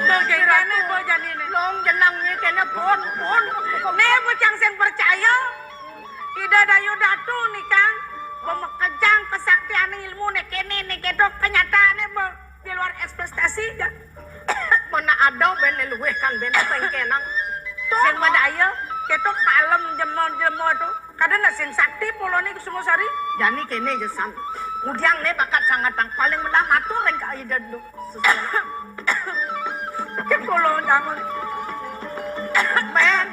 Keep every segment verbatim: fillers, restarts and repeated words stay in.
Tuh, kéné, Bo, jani né. Long jeneng né kéné, pun, pun. Né, bocah sing percaya. Ida Dayu Datu né kan. Pemakejang kesaktian ilmu né kéné né, kéto kenyataanné, Bo, di luar ekspektasi, ya. Mana ada bén luwih kan bén pengkénang. Sing madaya, kéto kalem jemo-jemo to. Kadén sing sakti polone Kusumasari. Jani kéné, Jesan. Ngudiang né bakat sangatang paling melah matur ring Ida Datu. Kepolo dangun. Mén,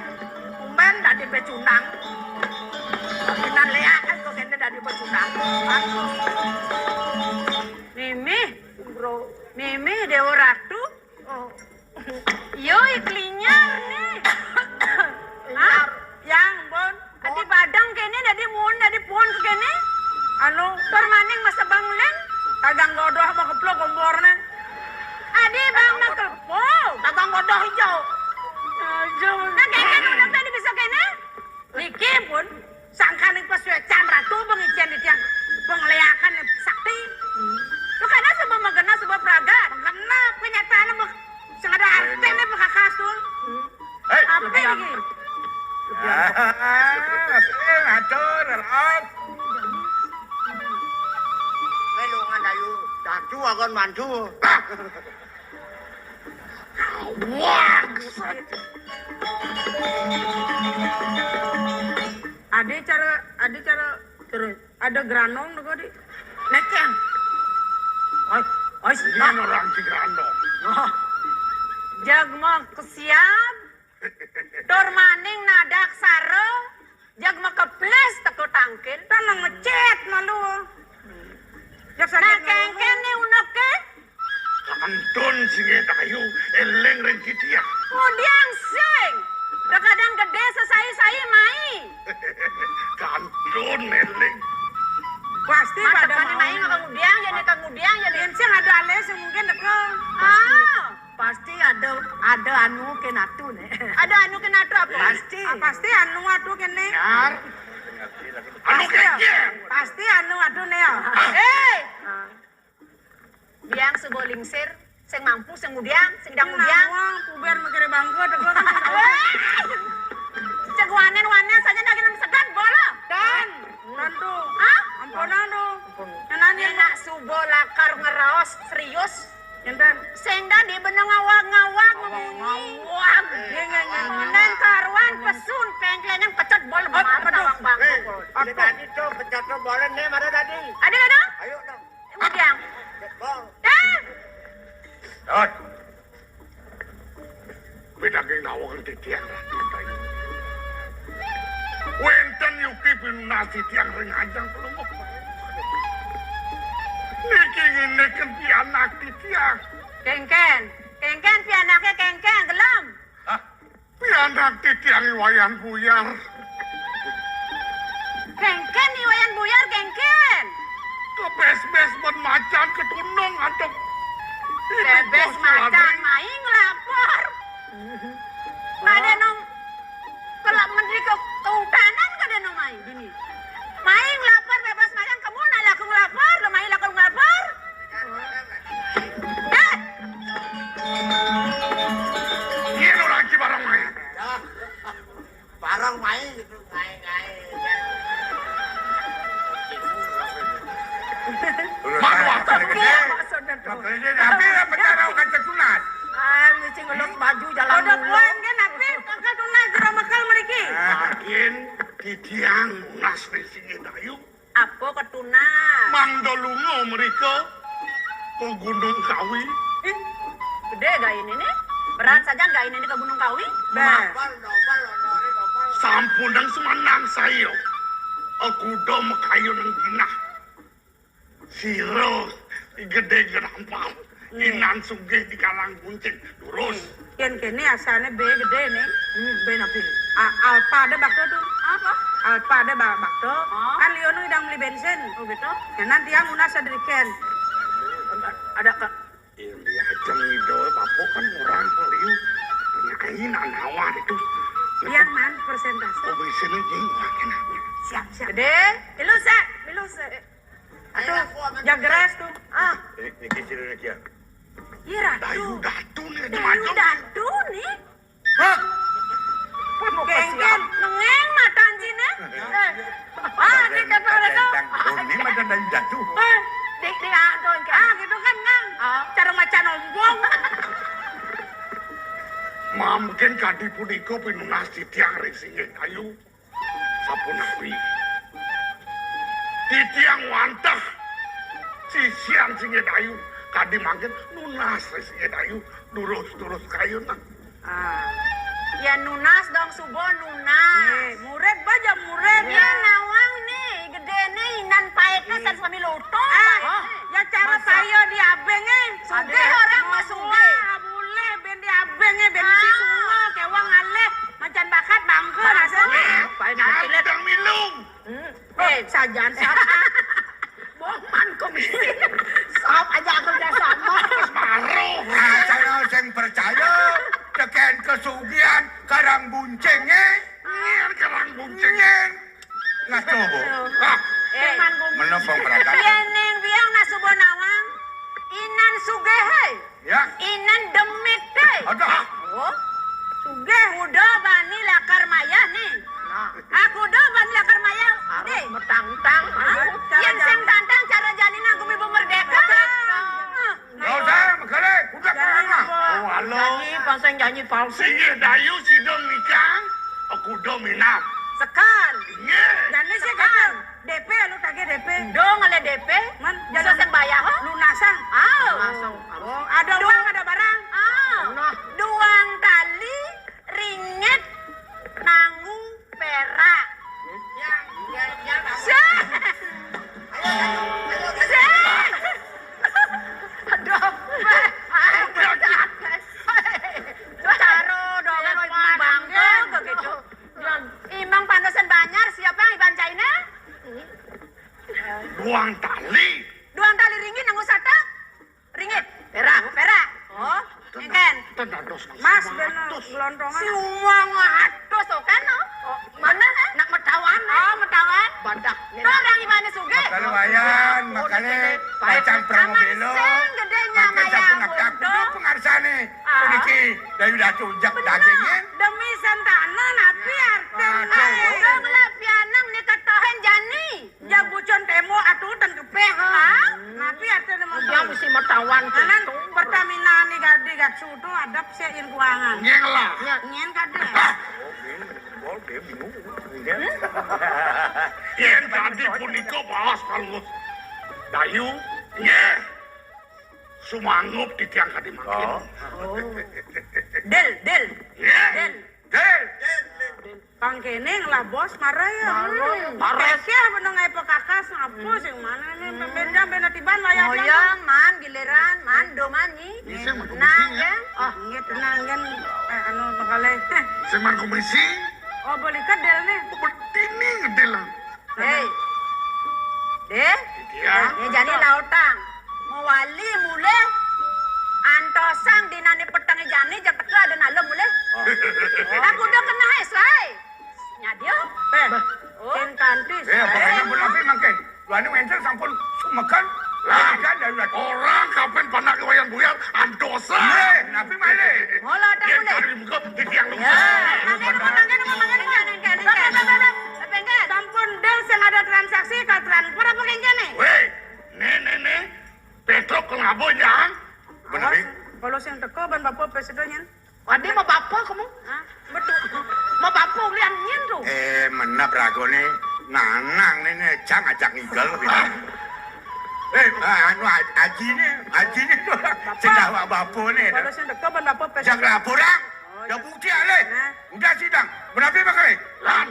mén dadi pecundang. Pinan léak kan kok kéné dadi pecundang. Mimih, Bro. Mimih Déwa Ratu. Oh. Yo, i klinyar né. Hah? Yang, Bon. Adi badang kéné, dadi muun, dadi puun kéné. Anu, tur maning masebeng lén. Dagang godoh makeplok komporné. Adi bang makeplok. Dagang godoh ijo. Aja. Nah, kéné udah tadi bisa kéné. Niki pun sangkaning pasuécan Ratu pangicén titiang pangléakan sakti. Lo kana sebab magena sebab ragat. Magena kenyataanné sing ada artiné pakakas tuh. Hei, apa lagi? Ah, eh, ngatur, Rat. Melungan ayu, dadu akan mandu. Wah, ada cara, ada cara, cara, ada granong tuh di. Nekeng. Oi, oi, ini orang di granong. Oh. Jagma kesiab. Tur maning nadak sara, jag makeplis teka tangkil. Tanang ngecet malu. Nah, kéngkén né uneké. Kantun sing dayu, éling ring titiang. Ngudiang sing. Kadang gedé sesai-sai mai. Kantun éling. Pasti pada mai. Ngudiang, ya né ngudiang, ya né. Yén sing ada alé sing mungkin teka. Ah. Pasti ada, ada anu kén atu né. Ada anu kén atu apa? Pasti. Ah, pasti anu atu kéné. Anu kéné. Pasti anu atu né ya. Hei. Biang suba lingsir, sing mampu, sing ngudiang, sing dang ngudiang. Nawang, puber makéré bangku, ada gua kan. Cek wanen-wanen saja daging nang sedot bola. Dan, tentu. Hah? Ampunan tuh. Ngenani. Nak suba lakar ngeraos serius. Enten. Sing dadi beneng ngawag-ngawag, ngawag-ngawag. Iya, iya, iya. Amonan karuan pesun, pengkleneng pecet bol. Oh, mar aduh. Tawang bangku. Eh, tadi tuh pecet tuh boleh nih, mana tadi? Ada, ada? Ayo dong. Ngudiang. Bol. Dah. Dot. Pinanggih nawang titiang Ratu Dayu. Wénten yuki pinunas titiang ring ajeng pelungguh. Niki nginiken pianak titiang. Kéngkén, kéngkén pianaké kéngkén, gelem. Hah? Pianak titiang I Wayan Buyar. Kéngkén I Wayan Buyar, kéngkén. Kebés-bés ban macan ketunung, aduh. Bébés macan, mai nglapor. Kadén nong, kalau menteri ke, kehutanan kadén nong mai, gini. Mai nglapor, bébés macan, kamu nak laku nglapor, lo mai laku nglapor. Eh! Iya, lo lagi barang mai. Barang mai gitu, mai, mai. Mano, apa? Maksudnya tuh. Maksudnya, tapi apa cara kata tunas? Ah, mesti ngelus baju jalan. Udah dulu. Puan kan, tapi bakal tunas jero mekel mriki. Makin titiang nunas ning sini, ayo. Apa ketunas? Mangda lunga mrika ke Gunung Kawi. Ih, gedé gainé né. Berat sajan gainé né ke Gunung Kawi. Bah. Sampunang semenang saya. Kuda makayun ing jinah. Sira gedé gerampang. Inan sugih di kalang kuncing. Lurus. Yén kéné asané bé gedé né. Hmm, bé napi? A-, Alfa ada bakto tuh. Apa? Alfa ada ba-, bakto. Oh. Kan Liono idang beli bensin. Oh, gitu? Ya, nanti yang unas ada di ken. Ada ke. Iya, iya, jam itu, apa kan orang Liu. Nyanyi nak nawar itu. Iya, man, persentase. Oh, bensinnya gini, makin apa? Siap, siap. Gedé, ilu, Sek. Ilu, Sek. Aduh, jageras tuh. Ah. Ini, ini kecil ini, Kian. Dayu Datu né, Dayu Datu né. Hah? Kéngkén, nengéng matan ciné. Eh. Ah, ini kan Doni matan Dayu Datu. Eh, di, di, ah, gitu kan, Kang. Ah, gitu kan, Kang. Ah. Cara macan ompong. Mangkin kadi punika pinunas titiang ring Singgih Dayu. Sapunapi? Titiang wantah sisian Singgih Dayu. Kadi mangkin nunas ring Singgih Dayu. Durus-durus kayun, nah. Ah. Ya nunas dong, suba nunas. Nggih, murid baja murid. Nggih, nawang né, gedéné inan paéké san sami lotong. Ah, ya cara paéké. Saya di abéngé. Sugih orang mah sugih. Boleh, bén di abéngé, bén isi sunga, kéwang alih, macan bakat bangka rasanya. Paéké. Jangan milung. Hmm. Eh, sajan, sajan. Boman komisi. Sok aja kerja sama. Wis maruh. Percaya sing percaya, tekén kesugihan karang buncingé. Nyén karang buncingé. Nah, coba. Ah. Eh, menapa peragat? Yén ning biang nah suba nawang. Inan sugihé. Ya. Inan demit, eh. Aduh. Oh, sugih. Kuda bani lakar mayah né. Nah. Ah, kuda bani lakar mayah. Harus né. Metangtang. Hah? Yén sing tantang cara jani nang gumi bu merdeka. Merdeka. Ah. Nggak usah, megale. Udah. Jani apa? Oh, halo. Jani, pasang jani palsu. Singgih Dayu sida nikang, kuda minab. Sekan. Nggih. Jani sih sekan. Gitu. D P, lu tagih D P. Dong, oleh D P. Man, bisa sing bayar, ho? Lunasan. Ah. Lunasan. Oh, ada uang, ada barang. Ah. Nah. Duang tali ringgit nanggu perak. Ya, ya, ya. Seh. Seh. Aduh. Caro dong, bangga gitu. Imang pandosan banjar, siapa yang iban China? Duang tali. Duang tali ringgit nanggu satak? Ringgit. Perak. Perak. Oh, engken. Ten dados nang Mas, bener, gelontongan. Suwang atus, oh, kan, oh. Oh, mana, eh? Nak metawan, eh? Oh, metawan. Badak. Orang ibané sugih. Makanya wayan, makanya pacang promo belo. Sing gedénya mayang untung. Pengarsané. Ah. Puniki, Dayu Datu jak dagingé. Demi sentana, napi artiné? Aduh. Dong lah pianang né ketohén jani. Ya bucon temo atuh ten kepéh, ha? Napi artiné motor? Dia mesti metawan. Kanan gitu. Pertamina nih gadi gatsu tuh adep sih in kuangan. Nyén lah. Nyén kadé. Ah. Oh, dia bingung. Yén tadi punika baos Palungus Dayu, nggih. Sumanggup titiang kadi mangkin. Oh. Dil, dil. Nggih. Dil. Dil. Pangkéné ngelah bos marah ya. Marah. Hmm. Marah. Péké bener ngaé pekakas ngapa sing mana nih? Hmm. Bén jam bén tiban wayah jam. Oh ya, man giliran, man do man nyi. Nggih, sing man komisi, ya. Nggih, tenang kan. Eh, anu, makalih. Sing man komisi. Oh, boleh kedel nih. Bedini ngedel. Hei. Deh. Iya. Nih jani lautang. Mawali mulih antosang dinané petengé jani jak teka ada nalem mulih. Oh. Aku udah kena es, lai. Nyadia. Eh, oh. Ken kantis. Eh, apa kena pun api mangkin? Lu anu enten sampun sumekan. Lah, kan dari orang kapan panak wayan buyar antosa. Eh, napi malih? Mola tak mulih. Cari muka di tiang lu. Ya, mangkin, mangkin, mangkin, mangkin. Beb, beb, beb, beb. Beb, beb. Sampun deh sing ada transaksi ka transfer apa kéngkén né? Wéh, né, né, né. Petruk ke ngabo nyang. Bener, Wi. Kalau sing teka ban bapa presiden nyén. Wadi mau bapa kamu? Hah? Betul. Mau bapa ulian nyén tuh. Eh, menep ragoné nanang né, né, cang ajak ngigel gitu. Eh, ah, anu, aj-, aji né, aji né tuh. Bapa. Sing awak bapa né. Kalau sing teka ban bapa presiden. Jak laporan. Oh, ya. Bukti alih. Nah. Udah sidang. Berapa bakal? Lan.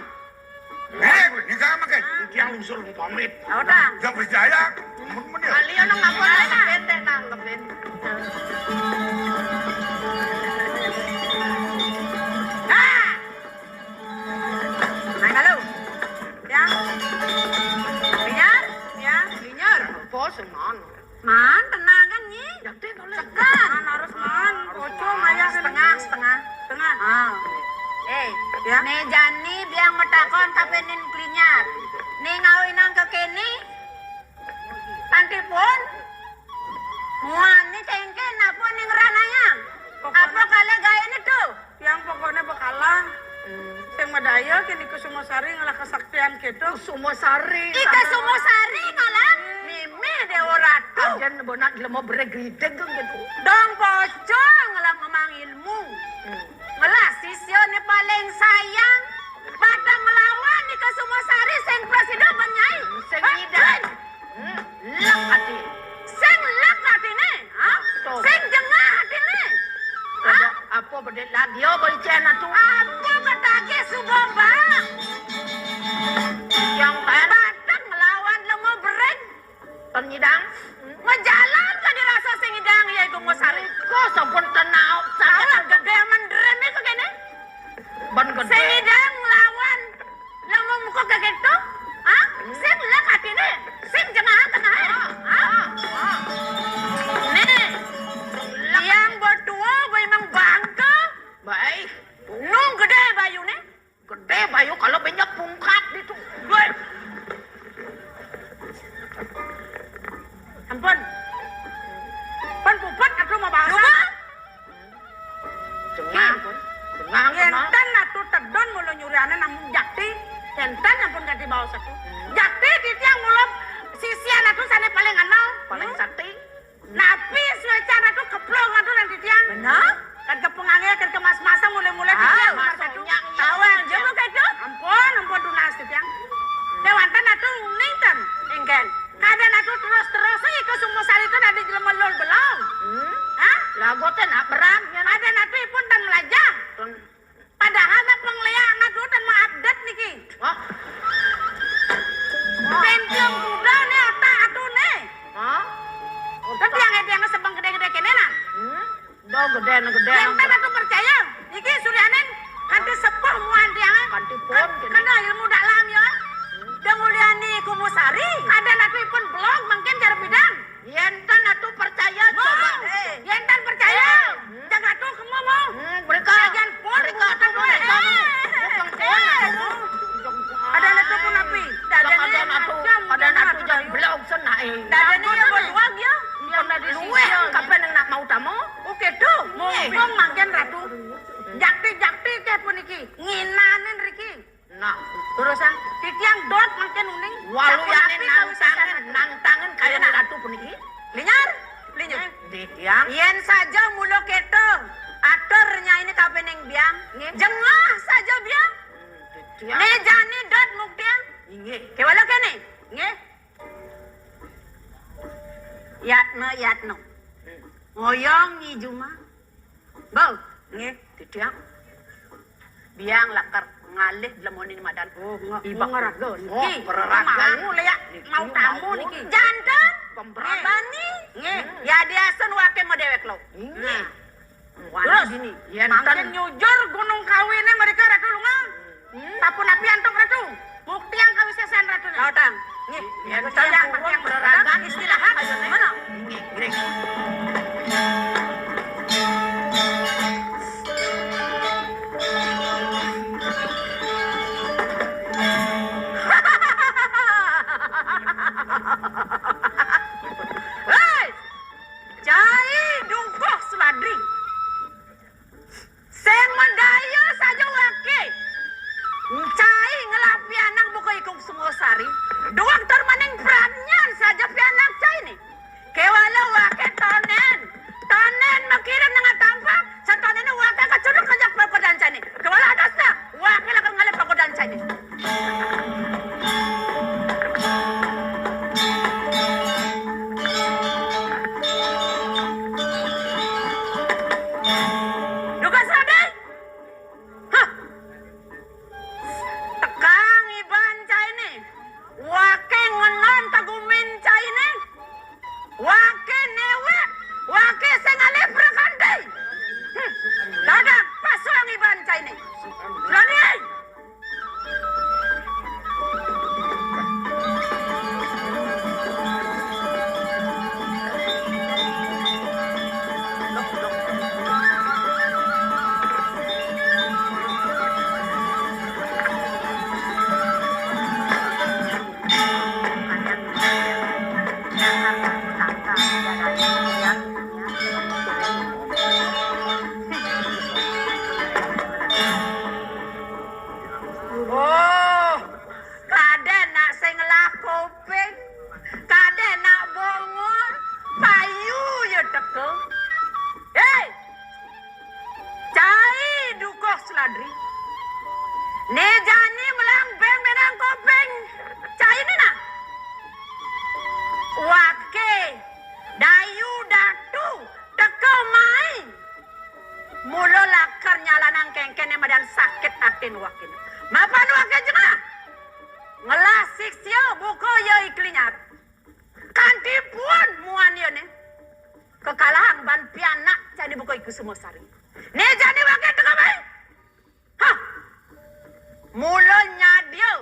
Eh, nikah makan. Tiang lungsur pamit. Udah. Gak percaya. Kali orang apa lah, ngebet, nang, ngebet. Nah. Nah, halo. Ya. Linyar? Ya. Linyar. Bos, mana? Man, tenang kan, Nyi? Sekan. Man, harus man. Ojo ngayah kan. Setengah, setengah. Setengah. Ah. Eh, ya. Né jani biang matakon kapenin klinyar. Né ngawinang kekéné. Tantipun. Muani Kéngkén apa ning ranaya? Apa kalih gaéné to? Tiang pokokné bakalah. Hmm. Sing madaya kén I Kusumasari ngelah kesaktian kéto. Kusumasari. I Kusumasari kalah mimih Déwa Ratu. Ajén bonak jelema bregrideg kéto. Dong pocong ngelah ngemang ilmu. Hmm. Ngelah sisyané paling sayang. Pada nglawan I Kusumasari sing prasida, Nyai. Sing nyidang. Hmm, lek ati. Sing lek atiné, ha? Tuh. Sing jengah atiné. Ha? Ada apa bedit lagi, oh, boy cen atu? Apa ketagih suba, Mbak? Yang kan? Batek nglawan lemo bering. Ten nyidang? Majalan ka dirasa sing nyidang, ya, I Kusumasari. Kok sampun tenaok sanget gedé mendrem iku kéné? Ban gedé. Sing nyidang nglawan lemu muka kayak gitu? Hah? Sing lek atiné, sing jengahan tengahé. Hah? Nih, yang berdua gue emang bangga. Baik. Nung gedé bayuné. Gedé bayu kalau banyak pungkat gitu. Woi. Ampun. Pun puput atuh mau bahasa. Cengang, pun. Cengang, pun. Yénten atuh tedun mula nyuriané namung jakti. Yénten ampun ganti baos atuh. Jakti titiang mula sisian atuh sané paling anal. Paling sakti. Napi suécan atuh keplong atuh nang titiang. Bener? Kan kepengangé kan kemas-masang mulai-mulai titiang. Tawang jebuk itu. Ampun, ampun tunas titiang. Déwanten atuh uning ten. Éngkén. Kadén atuh terus-terus I Kusumasari ten dadi jelema lul belong. Hmm? Hah? Lagu ten nak berang. Kadén atuh ipun ten melajah. Padahal nak pengléak atuh ten mau update niki. Hah? Pensiun muda nih otak atuh nih. Hah? Tapi yang itu yang sebeng gedé-gedé kéné nah. Hmm? Dah gedé gedé. Yang ten atuh percaya. Iki suryanen kanti sepuh muan tiang. Kanti pun. Kena ilmu dalam ya. Dah nguliani Kusumasari. Kadén atuh ipun blog mungkin cara bidang. Yén ten atuh percaya, coba. Yén ten percaya, jagat tuh kemu mau. Hmm, mereka, mereka tuh mereka mau. Bukan pun atuh. Ada atuh pun api. Ada atuh, ada atuh jam belum senai. Ada nih yang berdua dia. Yang dari luweh sisi. Kapan yang nak mau tamu? Oke tuh, mumpung mangkin ratu. Jakti-jakti teh puniki. Nginanin riki. Nah, terusan titiang dot mangkin uning. Walu yane nangtangen, nangtangen kaya ratu puniki. Linyar, linyar. Titiang. Yén saja mula kéto, atur nyainé kapining biang. Nggih. Jengah saja biang. Titiang. Né jani dot muktiang. Inggih. Kéwala kéné. Nggih. Yatna, Yatna. Hmm. Ngoyong Nyi Juma. Bo, nggih, titiang. Biang lakar ngalih dlemoning madan. Oh, nge-, ibak ngeraga niki. Oh, pereraga. Mau léak, mau tamu niki. Janten. Pemberani. Nggih. Hmm. Ya diasen waké mau déwék lo. Nggih. Nah. Terus, dini, yén mangkin ten nyujur Gunung Kawiné mrika Ratu lunga. Hmm. Sapunapi antuk Ratu? Buktiang kawisésan Ratuné. Lautang. Nggih. Yén ten yang, yang bereragan istirahat. Mana? Nggih, nggih. Hei! Cai Dungkuh Suladri. Sing madaya saja waké. Cai ngelah pianak buka I Kusumasari. Duwag tur maning pranyan saja pianak cainé. Kéwala waké tonen. Tan Waké. Mapan waké jengah. Ngelah siksia buka ya i Klinyar. Kanti puun muan yané kakalahang ban pianak cai né buka i Kusumasari. Né jani waké teka mai. Hah. Mula nyadia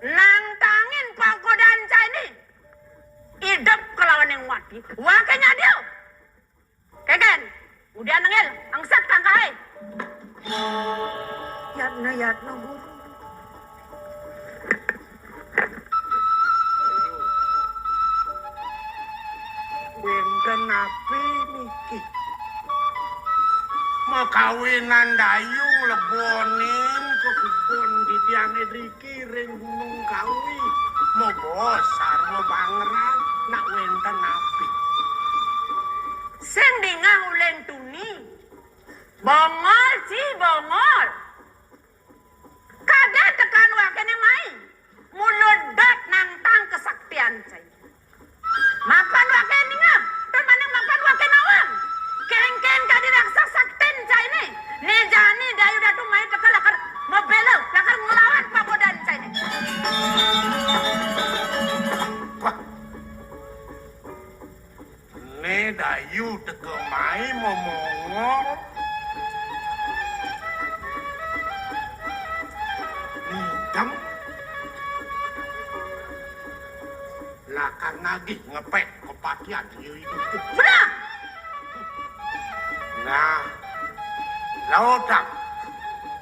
nangtangin pagodan cai né. Idup kalawan yang mati. Waké nyadia. Kénkén, ngudiang nengil, angsek tangkahé. Yatna, yatna, Guru. Wénten napi niki? Makawinan Dayu nglebonin kekuburan titiangé driki ring Gunung Kawi. Mabaos sarwa bangrang, nak wénten napi? Sing dingeh uling tuni. Bongol, ci, bongol. Kadén teka wakéné mai. Mula dot nangtang kasaktian cai. Mapan waké ningeh, tur maning mapan waké nawang. Kénkén kadi raksasa saktin cai né. Né jani Dayu Datu mai teka lakar mabéla, lakar nglawan pagodan cai né. Wah. Né Dayu teka mai momongol. Nidem. Lakar nagih ngepét kepatihan ya idup. Benar. Nah, lautang.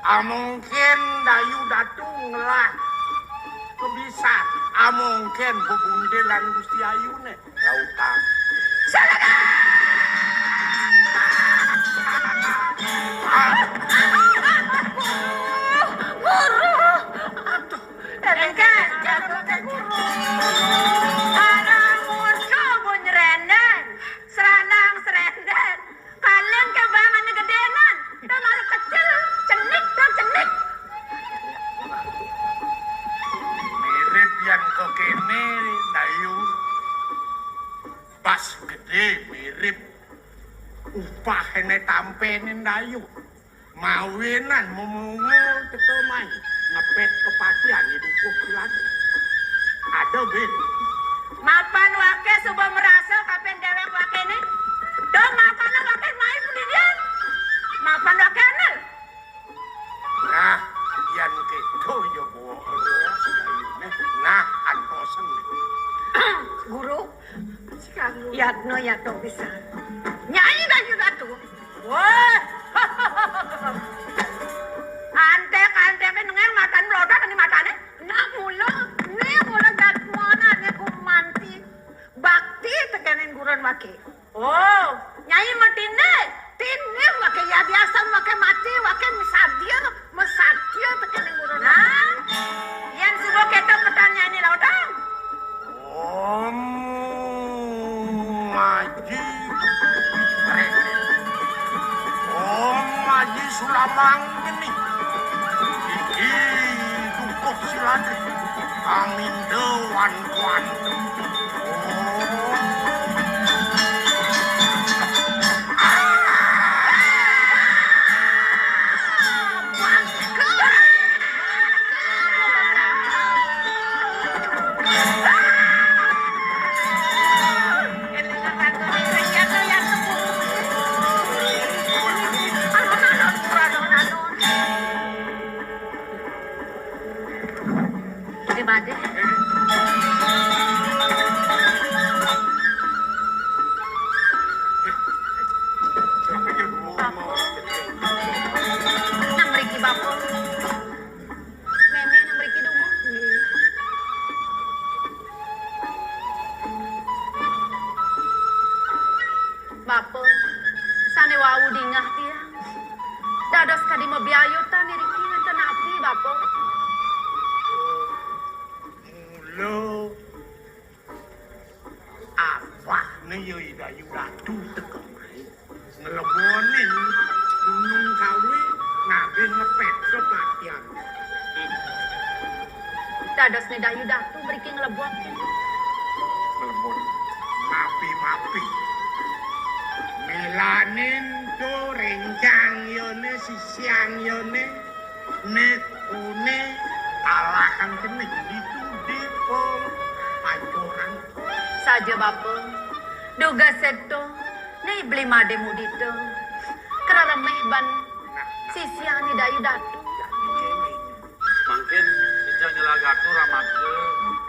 Amongkén Dayu Datu ngelah kebisan. Amongkén bebundelan Gusti Ayuné. Lautang. Saladan! Guru! Guru! Aduh, éngkén, éngkén, Guru. Arang musuh bu nyerendeng, serandang serendeng. Kaling ké bang ané gedénan, dah malu kecil, cenik, dah cenik. Mirip yan kéné, Dayu. Bas gedé mirip upah éné tampéné Dayu. Mawinan momongol teka mai ngepét kepatihan di dukuh silat. Ada, Bin. Mapan waké suba merasa kapin déwék wakéné. Duh, mapan waké mai pundi dian. Mapan waké anel. Nah, yan kéto ya bawa eros Dayuné. Nah, antosen. Guru, yatna, yatna pisan. Nyai Dayu Datu. Wah. Anték-antéké nengél matané, mlodak né matané. Nah, mula, né mula jadmana né gumanti bakti tekéning guruné waké. Oh, Nyai matindih. Tindih waké, ya biasa waké mati, waké masadia, masadia tekéning guruné. Nah, yén suba kéto petan Nyainé, lautang. Om Aji Rene. Om Aji Sulamang Geni. Iki dukuh siladri. Aminda wan kuan. Om. Oké, Bade. Bapa. Nang mriki, Bapa. Mémé nang mriki dumun. Bapa, sané wau dingeh tiang. Dados kadi mabiayutan iriki wénten napi, Bapa? Mula abahné ya I Dayu Datu teka mriki. Nglebonin Gunung Kawi nagih ngepét kepatihan. Dadosné Dayu Datu mriki nglebokin. Nglebon mapi-mapi. Mélanin to réncangyuné, sisiangyuné. Né koné kalahan cening ditu di pancoran. Saja bapa, dugas seto, né Bli Madé Mudita, kreremeh ban sisiané Dayu Datu. Jadi cening. Mangkin ija nyelagatu ramaga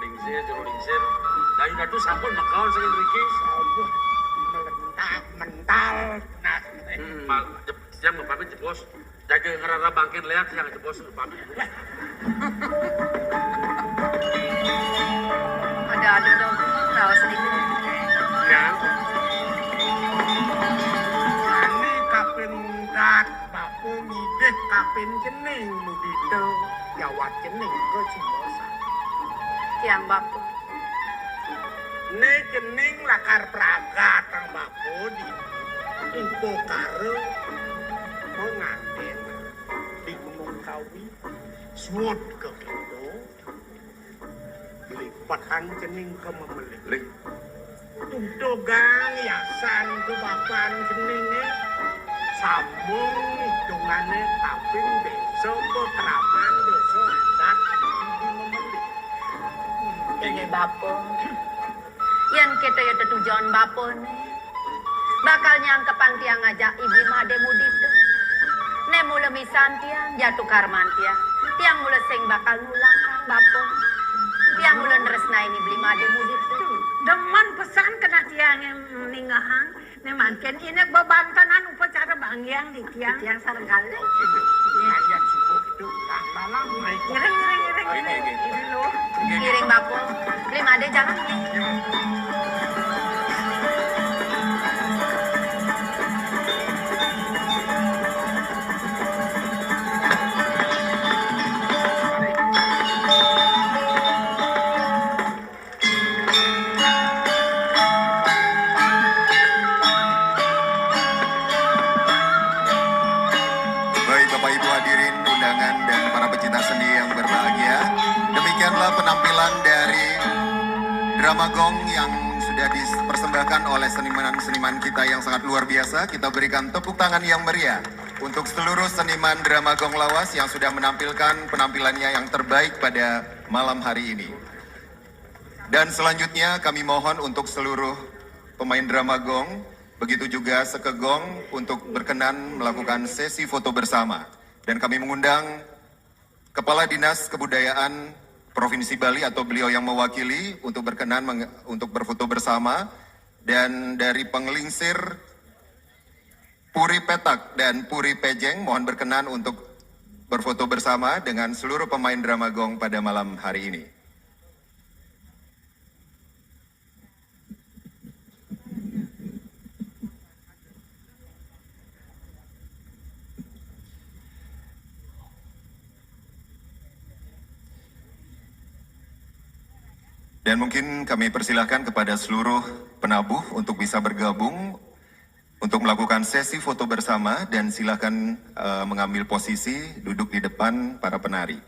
lingsir, jero lingsir. Dayu Datu sampun makaon saking mriki. Aduh, melentak mental. Nah, Hmm, mal, jep, siang bapak jebos. Jaga ngerara bangkin leak yang jebos upami. Ada-ada dong, raos niki. Ya. Ané kapin dat bapa ngidih kapin cening Mudita jawat cening ka Simosan. Tiang bapa. Né cening lakar pragatang bapa di upakara pangantén di Gunung Kawi. Suud ka kita. Lipatang cening ka memeli. Lih. Tutugang yasan kebapan ceningé sambung hitungané kaping désa kekraman désa adat di memeli. Inggih bapa. Yén kéto ya tetujon bapané, bakal nyangkepang tiang ngajak I Bli Madé Mudita. Né mula misan tiang, jatu karman tiang. Tiang mula sing bakal nulakang bapa. Tiang mula nresnain I Bli Madé Mudita. Demen pesan keneh tiangé ningehang. Né mangkin indik bebantenan upacara banggiang di tiang. Tiang sareng kalih. Ayat subuh itu. Nah, malam. Ngiring, ngiring, ngiring, ngiring. Ngiring, bapa. Bli Madé jalan. Baik, Bapak Ibu hadirin undangan dan para pecinta seni yang berbahagia, demikianlah penampilan dari drama gong yang sudah dipersembahkan oleh seniman-seniman kita yang sangat luar biasa. Kita berikan tepuk tangan yang meriah untuk seluruh seniman drama gong Lawas yang sudah menampilkan penampilannya yang terbaik pada malam hari ini. Dan selanjutnya kami mohon untuk seluruh pemain drama gong, begitu juga sekegong untuk berkenan melakukan sesi foto bersama. Dan kami mengundang Kepala Dinas Kebudayaan Provinsi Bali atau beliau yang mewakili untuk berkenan meng- untuk berfoto bersama. Dan dari Pengelingsir Puri Petak dan Puri Pejeng mohon berkenan untuk berfoto bersama dengan seluruh pemain drama gong pada malam hari ini. Dan mungkin kami persilahkan kepada seluruh penabuh untuk bisa bergabung untuk melakukan sesi foto bersama, dan silakan eh, mengambil posisi duduk di depan para penari.